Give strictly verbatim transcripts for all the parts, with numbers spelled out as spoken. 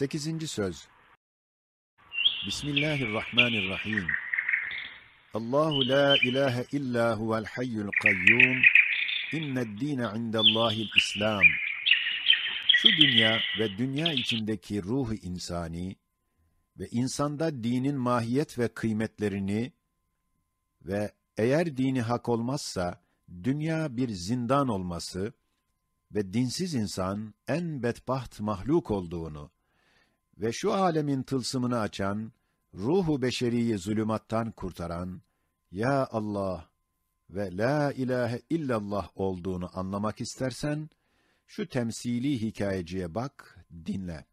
Sekizinci söz. Bismillahirrahmanirrahim. Allahu la ilahe illa huvel hayyul kayyum. İnned dine indallahil İslam. Şu dünya ve dünya içindeki ruhu insani ve insanda dinin mahiyet ve kıymetlerini ve eğer dini hak olmazsa dünya bir zindan olması ve dinsiz insan en bedbaht mahluk olduğunu ve şu alemin tılsımını açan, ruhu beşeriyi zulümattan kurtaran, ya Allah ve la ilahe illallah olduğunu anlamak istersen, şu temsili hikayeciye bak, dinle.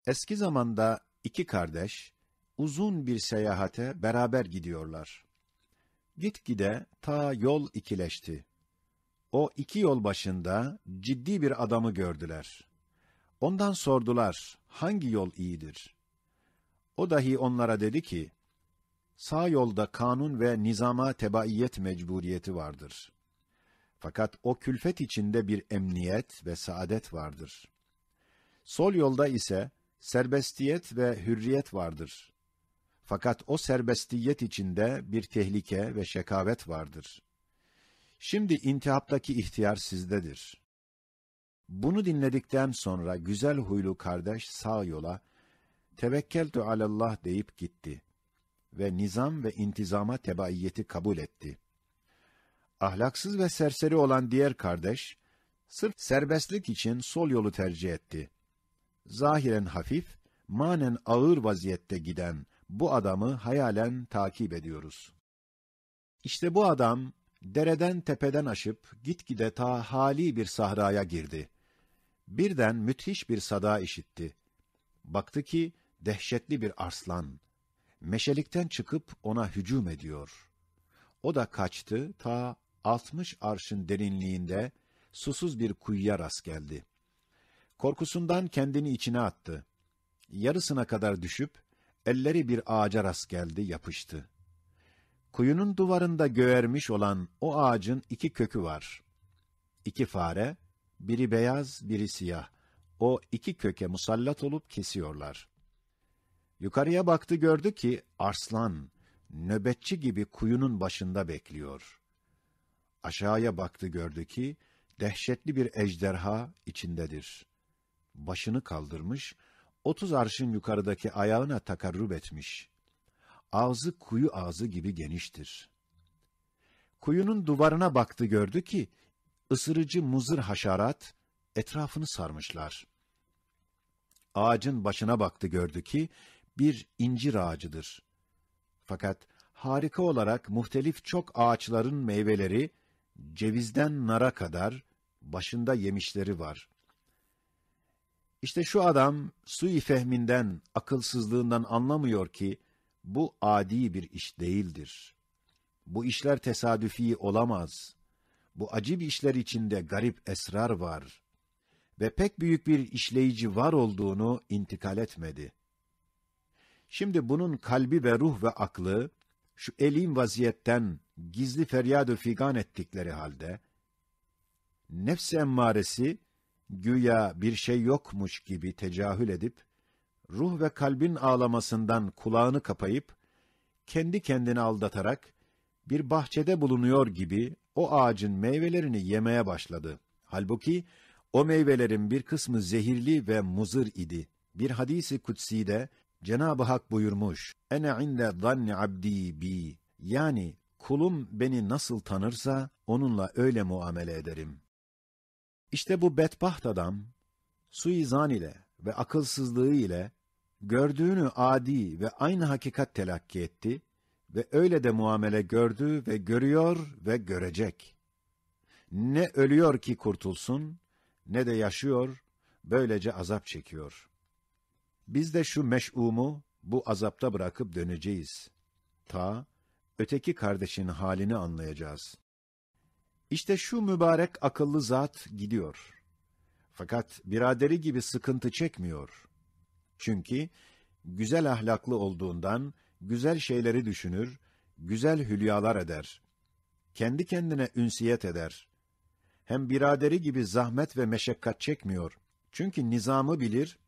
Eski zamanda iki kardeş uzun bir seyahate beraber gidiyorlar. Gitgide ta yol ikileşti. O iki yol başında ciddi bir adamı gördüler. Ondan sordular, hangi yol iyidir? O dahi onlara dedi ki, sağ yolda kanun ve nizama tebaiyet mecburiyeti vardır. Fakat o külfet içinde bir emniyet ve saadet vardır. Sol yolda ise serbestiyet ve hürriyet vardır. Fakat o serbestiyet içinde bir tehlike ve şekavet vardır. Şimdi intihaptaki ihtiyar sizdedir. Bunu dinledikten sonra güzel huylu kardeş sağ yola, "Tevekkeltu alallah," deyip gitti ve nizam ve intizama tebaiyeti kabul etti. Ahlaksız ve serseri olan diğer kardeş, sırf serbestlik için sol yolu tercih etti. Zahiren hafif, manen ağır vaziyette giden bu adamı hayalen takip ediyoruz. İşte bu adam dereden tepeden aşıp gitgide ta hali bir sahraya girdi. Birden müthiş bir sada işitti. Baktı ki dehşetli bir arslan meşelikten çıkıp ona hücum ediyor. O da kaçtı, ta altmış arşın derinliğinde susuz bir kuyuya rast geldi. Korkusundan kendini içine attı. Yarısına kadar düşüp elleri bir ağaca rast geldi, yapıştı. Kuyunun duvarında göğermiş olan o ağacın iki kökü var. İki fare, biri beyaz, biri siyah, o iki köke musallat olup kesiyorlar. Yukarıya baktı, gördü ki arslan nöbetçi gibi kuyunun başında bekliyor. Aşağıya baktı, gördü ki dehşetli bir ejderha içindedir. Başını kaldırmış, otuz arşın yukarıdaki ayağına takarrub etmiş. Ağzı kuyu ağzı gibi geniştir. Kuyunun duvarına baktı, gördü ki ısırıcı muzır haşarat etrafını sarmışlar. Ağacın başına baktı, gördü ki bir incir ağacıdır. Fakat harika olarak muhtelif çok ağaçların meyveleri cevizden nara kadar başında yemişleri var. İşte şu adam sui fehminden, akılsızlığından anlamıyor ki bu adi bir iş değildir. Bu işler tesadüfi olamaz. Bu acib işler içinde garip esrar var. Ve pek büyük bir işleyici var olduğunu intikal etmedi. Şimdi bunun kalbi ve ruh ve aklı şu elim vaziyetten gizli feryad-ı figan ettikleri halde, nefs-i emmaresi güya bir şey yokmuş gibi tecahül edip, ruh ve kalbin ağlamasından kulağını kapayıp, kendi kendini aldatarak bir bahçede bulunuyor gibi o ağacın meyvelerini yemeye başladı. Halbuki o meyvelerin bir kısmı zehirli ve muzır idi. Bir hadisi kutside Cenab-ı Hak buyurmuş, "Ene inde zanni abdi bi." Yani kulum beni nasıl tanırsa onunla öyle muamele ederim. İşte bu bedbaht adam suizan ile ve akılsızlığı ile gördüğünü adi ve aynı hakikat telakki etti ve öyle de muamele gördü ve görüyor ve görecek. Ne ölüyor ki kurtulsun, ne de yaşıyor, böylece azap çekiyor. Biz de şu meş'umu bu azapta bırakıp döneceğiz. Ta öteki kardeşin halini anlayacağız. İşte şu mübarek akıllı zat gidiyor. Fakat biraderi gibi sıkıntı çekmiyor. Çünkü güzel ahlaklı olduğundan güzel şeyleri düşünür, güzel hülyalar eder. Kendi kendine ünsiyet eder. Hem biraderi gibi zahmet ve meşakkat çekmiyor. Çünkü nizamı bilir,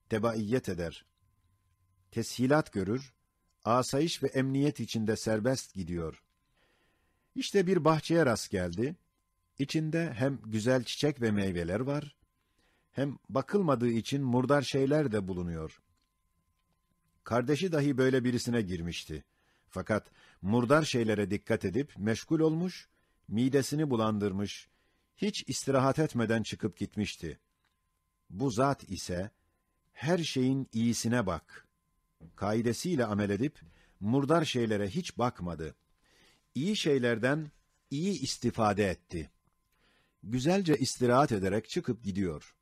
tebaiyet eder. Teshilat görür, asayış ve emniyet içinde serbest gidiyor. İşte bir bahçeye rast geldi. İçinde hem güzel çiçek ve meyveler var, hem bakılmadığı için murdar şeyler de bulunuyor. Kardeşi dahi böyle birisine girmişti. Fakat murdar şeylere dikkat edip meşgul olmuş, midesini bulandırmış, hiç istirahat etmeden çıkıp gitmişti. Bu zat ise "Her şeyin iyisine bak" kaidesiyle amel edip murdar şeylere hiç bakmadı. İyi şeylerden iyi istifade etti. Güzelce istirahat ederek çıkıp gidiyor.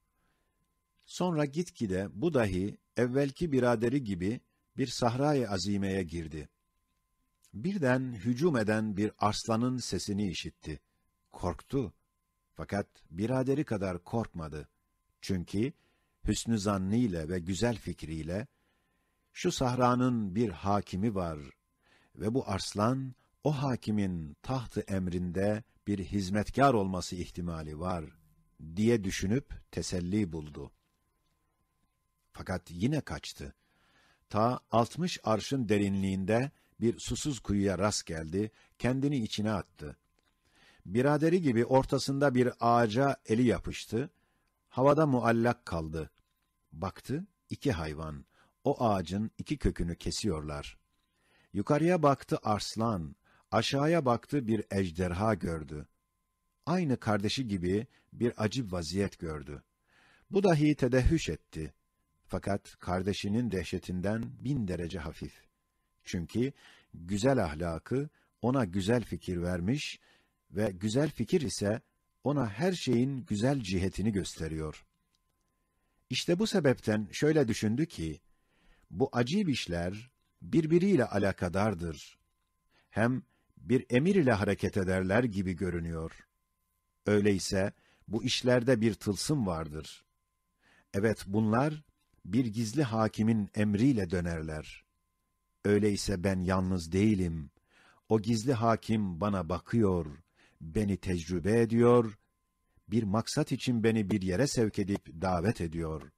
Sonra gitgide bu dahi evvelki biraderi gibi bir sahra-i azimeye girdi. Birden hücum eden bir arslanın sesini işitti. Korktu. Fakat biraderi kadar korkmadı. Çünkü hüsnü zannıyla ve güzel fikriyle, "Şu sahranın bir hakimi var ve bu arslan o hakimin tahtı emrinde bir hizmetkâr olması ihtimali var" diye düşünüp teselli buldu. Fakat yine kaçtı. Ta altmış arşın derinliğinde bir susuz kuyuya rast geldi, kendini içine attı. Biraderi gibi ortasında bir ağaca eli yapıştı, havada muallak kaldı. Baktı, iki hayvan, o ağacın iki kökünü kesiyorlar. Yukarıya baktı arslan, aşağıya baktı bir ejderha gördü. Aynı kardeşi gibi bir acip vaziyet gördü. Bu dahi tedehhüş etti. Fakat kardeşinin dehşetinden bin derece hafif. Çünkü güzel ahlakı ona güzel fikir vermiş ve güzel fikir ise ona her şeyin güzel cihetini gösteriyor. İşte bu sebepten şöyle düşündü ki, bu acip işler birbiriyle alakadardır. Hem bir emir ile hareket ederler gibi görünüyor. Öyleyse bu işlerde bir tılsım vardır. Evet, bunlar bir gizli hakimin emriyle dönerler. Öyleyse ben yalnız değilim. O gizli hakim bana bakıyor, beni tecrübe ediyor, bir maksat için beni bir yere sevk edip davet ediyor.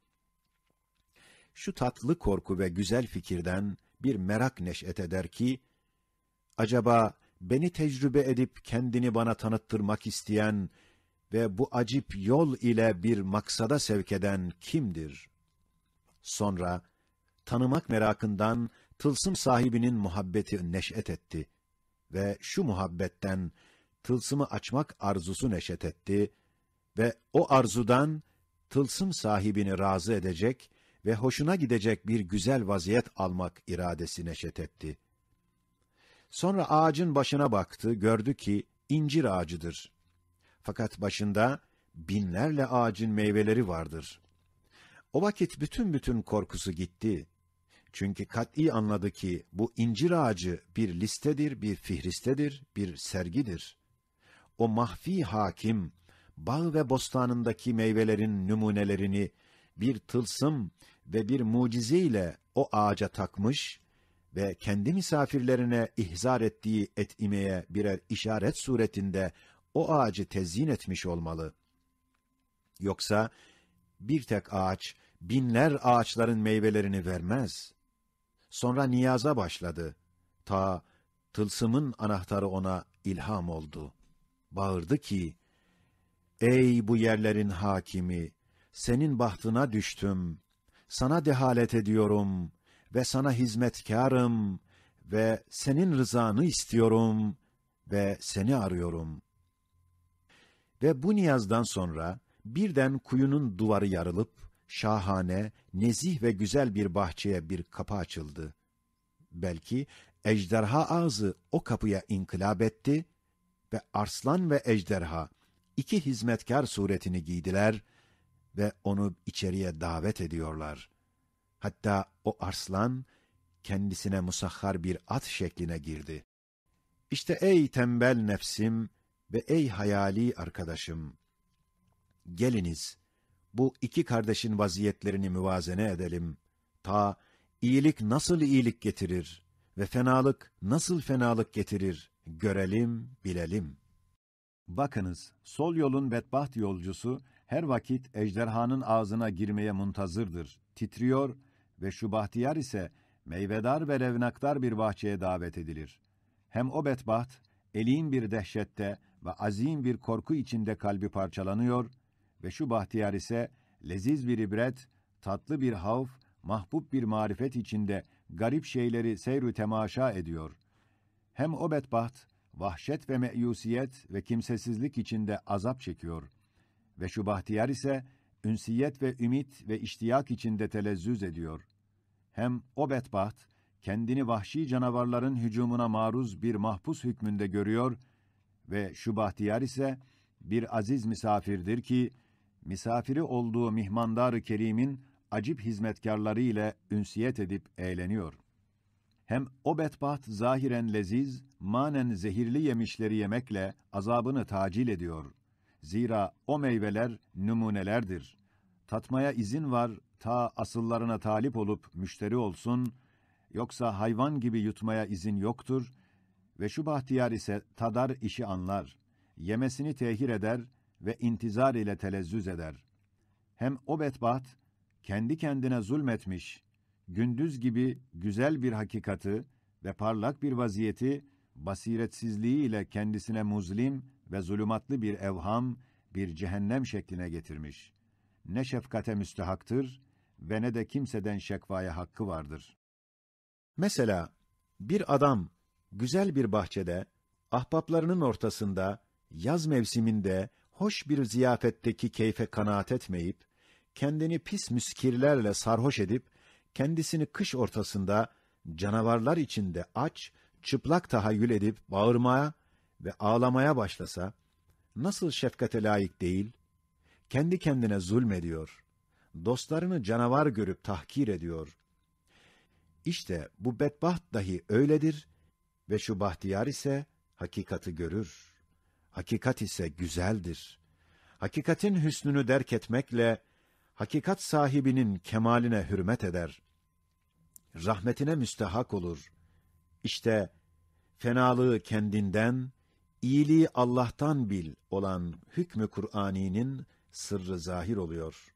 Şu tatlı korku ve güzel fikirden bir merak neş'et eder ki, acaba beni tecrübe edip kendini bana tanıttırmak isteyen ve bu acip yol ile bir maksada sevk eden kimdir? Sonra tanımak merakından tılsım sahibinin muhabbeti neş'et etti ve şu muhabbetten tılsımı açmak arzusu neş'et etti ve o arzudan tılsım sahibini razı edecek ve hoşuna gidecek bir güzel vaziyet almak iradesi neş'et etti. Sonra ağacın başına baktı, gördü ki incir ağacıdır. Fakat başında binlerle ağacın meyveleri vardır. O vakit bütün bütün korkusu gitti. Çünkü kat'i anladı ki bu incir ağacı bir listedir, bir fihristedir, bir sergidir. O mahfi hakim, bağ ve bostanındaki meyvelerin nümunelerini bir tılsım ve bir mucize ile o ağaca takmış ve kendi misafirlerine ihzar ettiği et'imeye birer işaret suretinde o ağacı tezyin etmiş olmalı. Yoksa bir tek ağaç binler ağaçların meyvelerini vermez. Sonra niyaza başladı. Ta tılsımın anahtarı ona ilham oldu. Bağırdı ki, "Ey bu yerlerin hakimi, senin bahtına düştüm. Sana dehalet ediyorum ve sana hizmetkarım ve senin rızanı istiyorum ve seni arıyorum." Ve bu niyazdan sonra birden kuyunun duvarı yarılıp, şahane, nezih ve güzel bir bahçeye bir kapı açıldı. Belki ejderha ağzı o kapıya inkılap etti ve arslan ve ejderha iki hizmetkar suretini giydiler ve onu içeriye davet ediyorlar. Hatta o arslan kendisine musahhar bir at şekline girdi. İşte ey tembel nefsim ve ey hayali arkadaşım, geliniz, bu iki kardeşin vaziyetlerini müvazene edelim. Ta iyilik nasıl iyilik getirir ve fenalık nasıl fenalık getirir, görelim, bilelim. Bakınız, sol yolun bedbaht yolcusu Her vakit ejderhanın ağzına girmeye muntazırdır, titriyor ve şu bahtiyar ise meyvedar ve revnakdar bir bahçeye davet edilir. Hem o bedbaht, elin bir dehşette ve azim bir korku içinde kalbi parçalanıyor ve şu bahtiyar ise leziz bir ibret, tatlı bir havf, mahbub bir marifet içinde garip şeyleri seyru temaşa ediyor. Hem o bedbaht, vahşet ve meyusiyet ve kimsesizlik içinde azap çekiyor. Ve şu bahtiyar ise ünsiyet ve ümit ve iştiyak içinde telezzüz ediyor. Hem o bedbaht, kendini vahşi canavarların hücumuna maruz bir mahpus hükmünde görüyor ve şu bahtiyar ise bir aziz misafirdir ki, misafiri olduğu mihmandar-ı kerimin acip hizmetkarları ile ünsiyet edip eğleniyor. Hem o bedbaht zahiren leziz, manen zehirli yemişleri yemekle azabını tacil ediyor. Zira o meyveler numunelerdir. Tatmaya izin var, ta asıllarına talip olup müşteri olsun, yoksa hayvan gibi yutmaya izin yoktur ve şu bahtiyar ise tadar işi anlar, yemesini tehir eder ve intizar ile telezzüz eder. Hem o bedbaht, kendi kendine zulmetmiş, gündüz gibi güzel bir hakikati ve parlak bir vaziyeti, basiretsizliği ile kendisine muzlim ve zulümatlı bir evham, bir cehennem şekline getirmiş. Ne şefkate müstehaktır ve ne de kimseden şekvaya hakkı vardır. Mesela, bir adam güzel bir bahçede, ahbaplarının ortasında, yaz mevsiminde hoş bir ziyafetteki keyfe kanaat etmeyip, kendini pis müskirlerle sarhoş edip, kendisini kış ortasında canavarlar içinde aç, çıplak tahayyül edip bağırmaya ve ağlamaya başlasa, nasıl şefkate layık değil? Kendi kendine zulmediyor. Dostlarını canavar görüp tahkir ediyor. İşte bu bedbaht dahi öyledir ve şu bahtiyar ise hakikati görür. Hakikat ise güzeldir. Hakikatin hüsnünü derk etmekle hakikat sahibinin kemaline hürmet eder. Rahmetine müstehak olur. İşte fenalığı kendinden, iyiliği Allah'tan bil olan hükmü Kur'ani'nin sırrı zahir oluyor.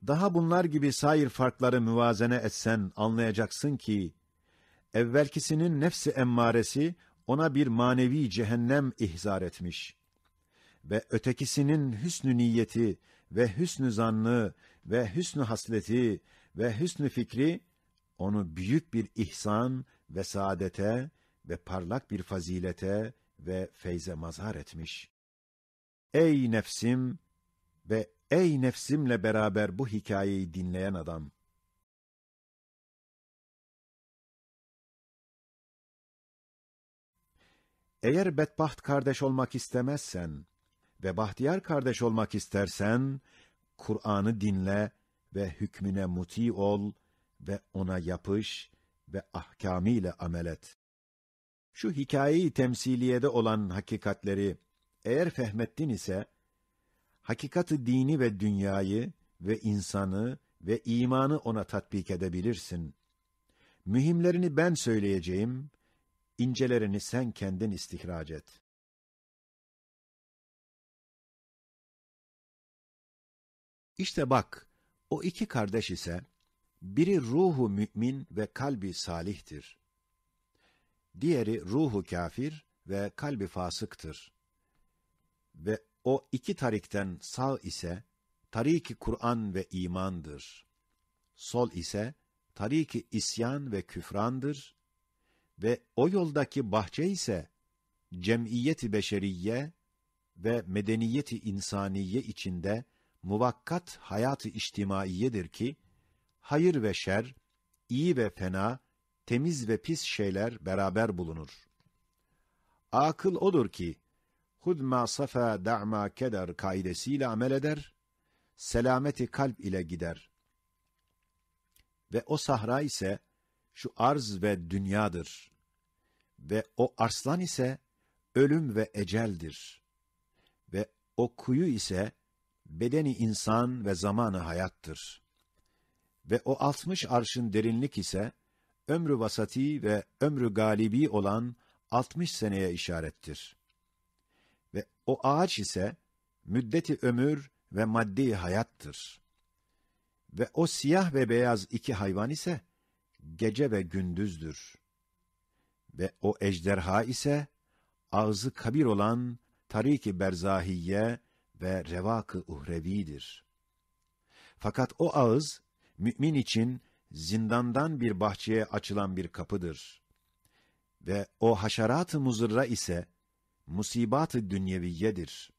Daha bunlar gibi sair farkları muvazene etsen anlayacaksın ki, evvelkisinin nefsi emmaresi ona bir manevi cehennem ihzar etmiş. Ve ötekisinin hüsnü niyeti ve hüsnü zannı ve hüsnü hasleti ve hüsnü fikri onu büyük bir ihsan ve saadete ve parlak bir fazilete ve feyze mazhar etmiş. Ey nefsim ve ey nefsimle beraber bu hikayeyi dinleyen adam! Eğer bedbaht kardeş olmak istemezsen ve bahtiyar kardeş olmak istersen, Kur'an'ı dinle ve hükmüne muti ol ve ona yapış ve ahkamı ile amel et. Şu hikaye-i temsiliyede olan hakikatleri eğer fehmettin ise, hakikat-ı dini ve dünyayı ve insanı ve imanı ona tatbik edebilirsin. Mühimlerini ben söyleyeceğim, incelerini sen kendin istihrac et. İşte bak, o iki kardeş ise, biri ruhu mümin ve kalbi salihtir. Diğeri ruhu kafir ve kalbi fasıktır. Ve o iki tarikten sağ ise tarik-i Kur'an ve imandır. Sol ise tarik-i isyan ve küfrandır. Ve o yoldaki bahçe ise cemiyet-i beşeriye ve medeniyet-i insaniye içinde muvakkat hayat-ı içtimaiyedir ki, hayır ve şer, iyi ve fena, temiz ve pis şeyler beraber bulunur. Akıl odur ki, "Hud ma safa, da' ma keder" kaidesiyle amel eder, selameti kalp ile gider. Ve o sahra ise şu arz ve dünyadır. Ve o arslan ise ölüm ve eceldir. Ve o kuyu ise bedeni insan ve zamanı hayattır. Ve o altmış arşın derinlik ise ömrü vasati ve ömrü galibi olan altmış seneye işarettir. Ve o ağaç ise müddeti ömür ve maddi hayattır. Ve o siyah ve beyaz iki hayvan ise gece ve gündüzdür. Ve o ejderha ise ağzı kabir olan tarik-i berzahiye ve revak-ı uhrevidir. Fakat o ağız, mümin için zindandan bir bahçeye açılan bir kapıdır. Ve o haşerat-ı muzırra ise musibat-ı dünyeviyedir.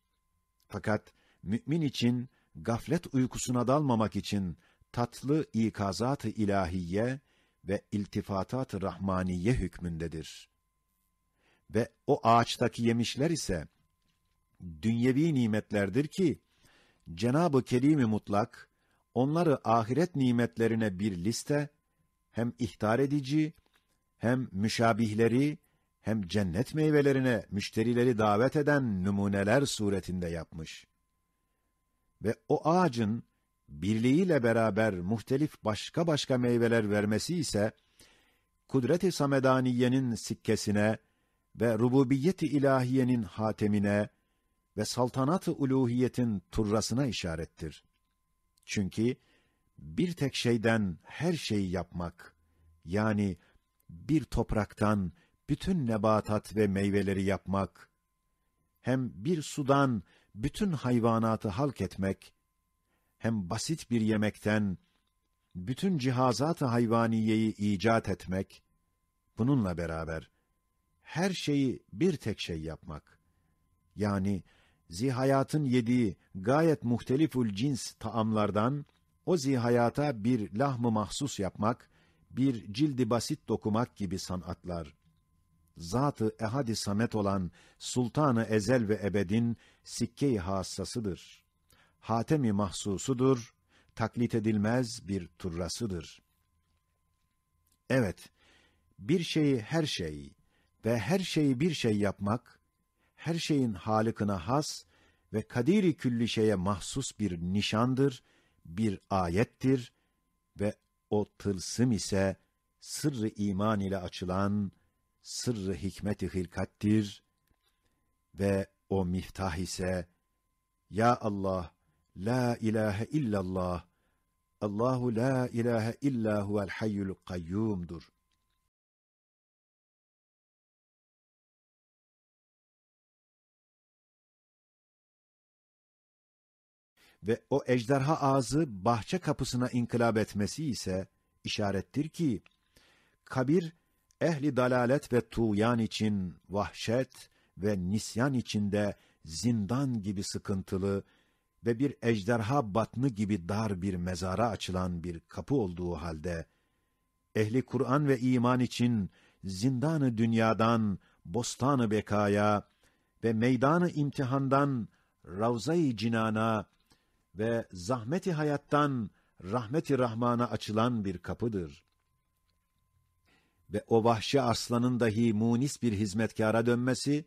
Fakat mümin için gaflet uykusuna dalmamak için tatlı ikazat-ı ilahiye ve iltifatat-ı rahmaniye hükmündedir. Ve o ağaçtaki yemişler ise dünyevi nimetlerdir ki, Cenab-ı Kerim-i Mutlak onları ahiret nimetlerine bir liste, hem ihtar edici, hem müşabihleri, hem cennet meyvelerine müşterileri davet eden numuneler suretinde yapmış. Ve o ağacın birliğiyle beraber muhtelif başka başka meyveler vermesi ise, kudret-i samedaniyenin sikkesine ve rububiyet-i ilahiyenin hatemine ve saltanat-ı uluhiyetin turrasına işarettir. Çünkü bir tek şeyden her şeyi yapmak, yani bir topraktan bütün nebatat ve meyveleri yapmak, hem bir sudan bütün hayvanatı halk etmek, hem basit bir yemekten bütün cihazat-ı hayvaniyeyi icat etmek, bununla beraber her şeyi bir tek şey yapmak, yani zihayatın yediği gayet muhteliful cins taamlardan o zihayata bir lahmı mahsus yapmak, bir cildi basit dokumak gibi sanatlar, Zat-ı Ehad-i Samet olan Sultan-ı Ezel ve Ebed'in sikke-i hassasıdır. Hatem-i mahsusudur, taklit edilmez bir turrasıdır. Evet, bir şeyi her şey ve her şeyi bir şey yapmak, her şeyin Halık'ına has ve Kadir-i Külli şeye mahsus bir nişandır, bir ayettir ve o tılsım ise sırrı iman ile açılan sırrı hikmeti hilkattir ve o miftah ise, ya Allah, la ilahe illallah, Allahu la ilahe illa huvel hayyul kayyumdur. Ve o ejderha ağzı bahçe kapısına inkılap etmesi ise işarettir ki, kabir ehli dalalet ve tuğyan için vahşet ve nisyan içinde zindan gibi sıkıntılı ve bir ejderha batnı gibi dar bir mezara açılan bir kapı olduğu halde, ehli Kur'an ve iman için zindanı dünyadan bostanı bekaya ve meydanı imtihandan ravza-i cinana ve zahmeti hayattan rahmeti rahmana açılan bir kapıdır. Ve o vahşi arslanın dahi munis bir hizmetkâra dönmesi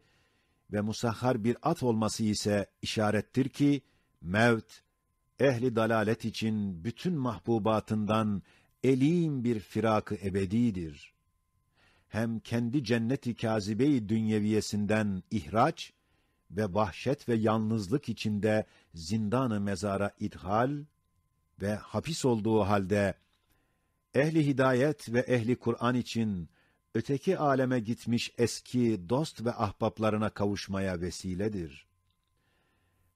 ve musahhar bir at olması ise işarettir ki, mevt, ehli dalalet için bütün mahbubatından elim bir firak-ı ebedidir. Hem kendi cennet-i kâzibe-i dünyeviyesinden ihraç ve vahşet ve yalnızlık içinde zindan-ı mezara idhal ve hapis olduğu halde ehli hidayet ve ehli Kur'an için öteki aleme gitmiş eski dost ve ahbaplarına kavuşmaya vesiledir.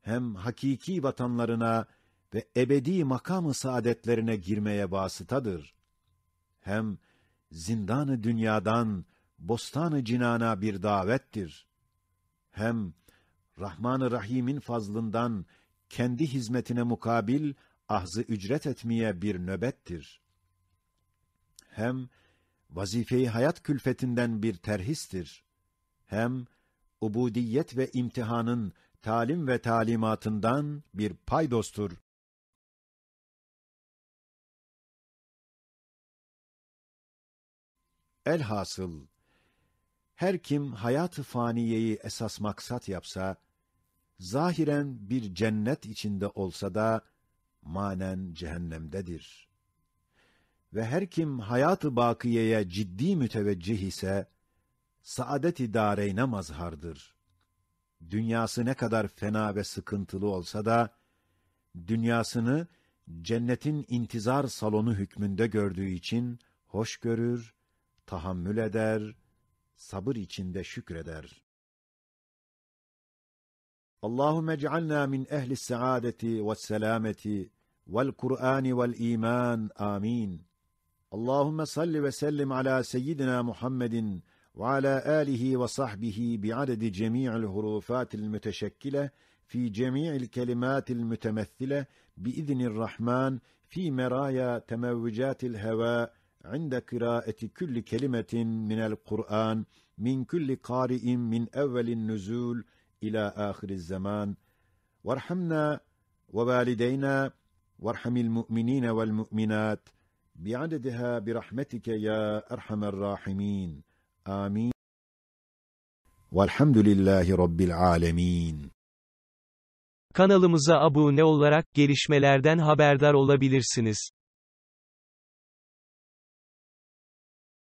Hem hakiki vatanlarına ve ebedi makam-ı saadetlerine girmeye vasıtadır. Hem zindan-ı dünyadan bostan-ı cinana bir davettir. Hem Rahman-ı Rahim'in fazlından kendi hizmetine mukabil ahz-ı ücret etmeye bir nöbettir. Hem vazife-i hayat külfetinden bir terhistir. Hem ubudiyet ve imtihanın talim ve talimatından bir paydostur. Elhasıl, her kim hayat-ı faniyeyi esas maksat yapsa, zahiren bir cennet içinde olsa da manen cehennemdedir. Ve her kim hayat-ı bakiyeye ciddi müteveccih ise, saadet-i dareyne mazhardır. Dünyası ne kadar fena ve sıkıntılı olsa da, dünyasını cennetin intizar salonu hükmünde gördüğü için hoş görür, tahammül eder, sabır içinde şükreder. اللهم اجعلنا من أهل السعادة والسلامة والقرآن والإيمان. آمين. اللهم صل وسلم على سيدنا محمد وعلى آله وصحبه بعدد جميع الحروفات المتشكلة في جميع الكلمات المتمثلة بإذن الرحمن في مرايا تموجات الهواء عند قراءة كل كلمة من القرآن من كل قارئ من أول النزول إلى آخر الزمان. وارحمنا ووالدينا وارحم المؤمنين والمؤمنات بعددها برحمتك يا أرحم الراحمين. آمين. والحمد لله رب العالمين. Kanalımıza abone olarak gelişmelerden haberdar olabilirsiniz.